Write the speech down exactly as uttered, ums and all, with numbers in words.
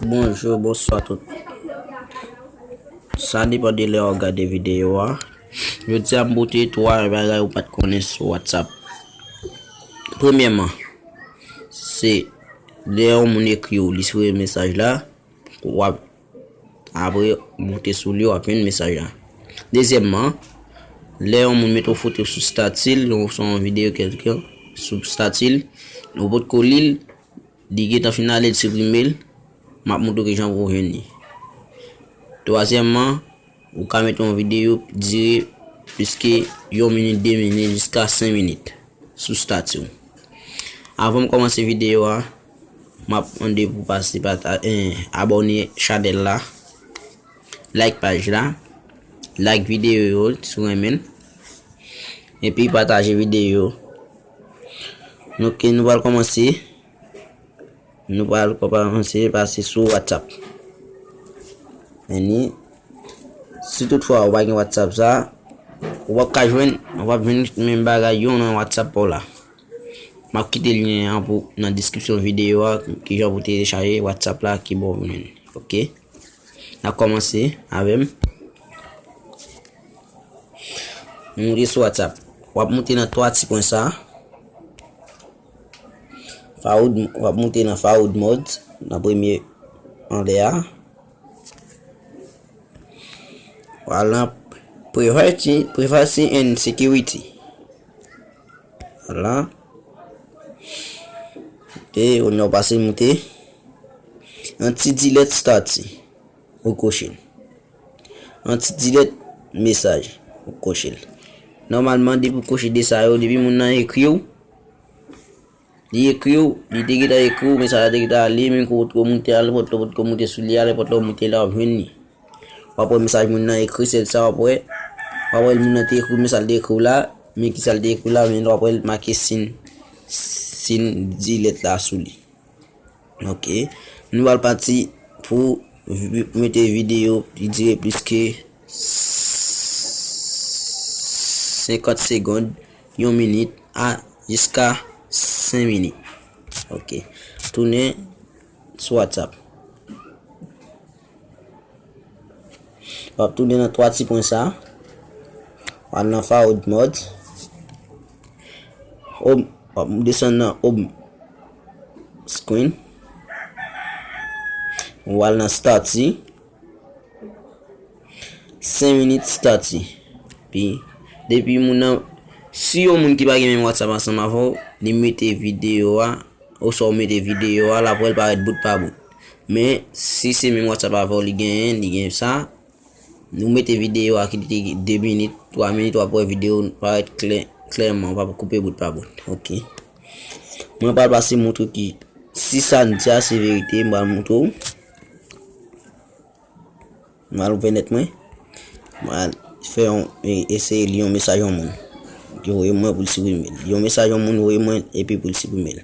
Bonjou, bonswa tout. Sa depann de lè w ap gade videyo a. Jodi a m pote twa bagay ou pa t konnen sou WhatsApp. Premyèman, se lè yon moun ekri w, li sou mesaj la, w ap apre moute sou li, w ap jwenn mesaj la. Dezyèmman, lè yon moun mete yon foto sou stati l, yon, sou yon videyo kèlke, sou stati l, ou potko li l, li gentan fin ale, l siprime l, m ap montre w kijan pou w jwenn li. Twazyèmman, ou ka mete yon videyo dire plis ke yon minit, de minit, jiska senk minit sou stati w. Avan m kòmanse videyo a, m ap mande pou pase pata-, eh, abòne chanèl la, like paj la, like videyo yo si w renmen l, epi pataje videyo. Ok, nou pral kòmanse. Nou pral kòmanse pase sou WhatsApp. Men ni, si toutfwa ou pa gen WhatsApp sa, ou p ap ka jwenn, ou p ap jwenn menm bagay yo nan WhatsApp pa w la. M ap kite lyen an pou, nan deskripsyon videyo a, kijan pou telechaje WhatsApp la ki ba w jwenn. Ok? N ap kòmanse avè m. Nou moute sou WhatsApp. W ap moute nan twa ti pwen sa. Forward, w ap moute nan forward mode, nan premye anlè a. W al nan privacy, privacy and security. Vwala. E, ou nan pase moute. Anti-delete stati. Ou koche l. Anti-delete mesaj. Ou koche l. Nòmalman, depi w koche de sa yo, depi moun nan ekri w, li ekri w, li te gentan ekri w, mesaj la te gentan ale, menm ke w potko moute al, nenpòt lè w potko moute sou li a, nenpòt lè w moute la, w ap jwenn li. W ap wè mesaj moun nan ekri, se sa w ap wè. W ap wè moun nan te ekri w, men sa l te ekri w la, men ki sa l te ekri w la, men w ap wè l make sin, sin delete la sou li. Ok. Nou pral pati pou vi-, mete videyo ki dire plis ke senkant segonn, yon minit, a jiska senk minit. Ok. Tounen sou WhatsApp. W ap tounen nan twa ti pwen sa. W al nan forward mode. Home, w ap desann nan home screen. W al nan stati. Senk minit stati. Pi, depi moun nan, si yon moun ki pa gen menm WhatsApp ansanm avè w, li mete videyo a, oswa w mete videyo a, l ap wè l parèt bout pa bout. Men, si se menm WhatsApp avè w li genyen, li gen sa, nou mete videyo a ki te de minit, twa minit, w ap wè videyo parèt klè, klèman, w ap koupe bout pa bout. Ok. Mwen pral pase montre ki, si sa n di a se verite, m pral montre w. M al ouvè nèt mwen. M al fè yon, e, eseye li yon mesaj yon moun. Li voye mwen pou l siprime l. Li yon mesaj yon moun voye mwen epi pou l siprime l.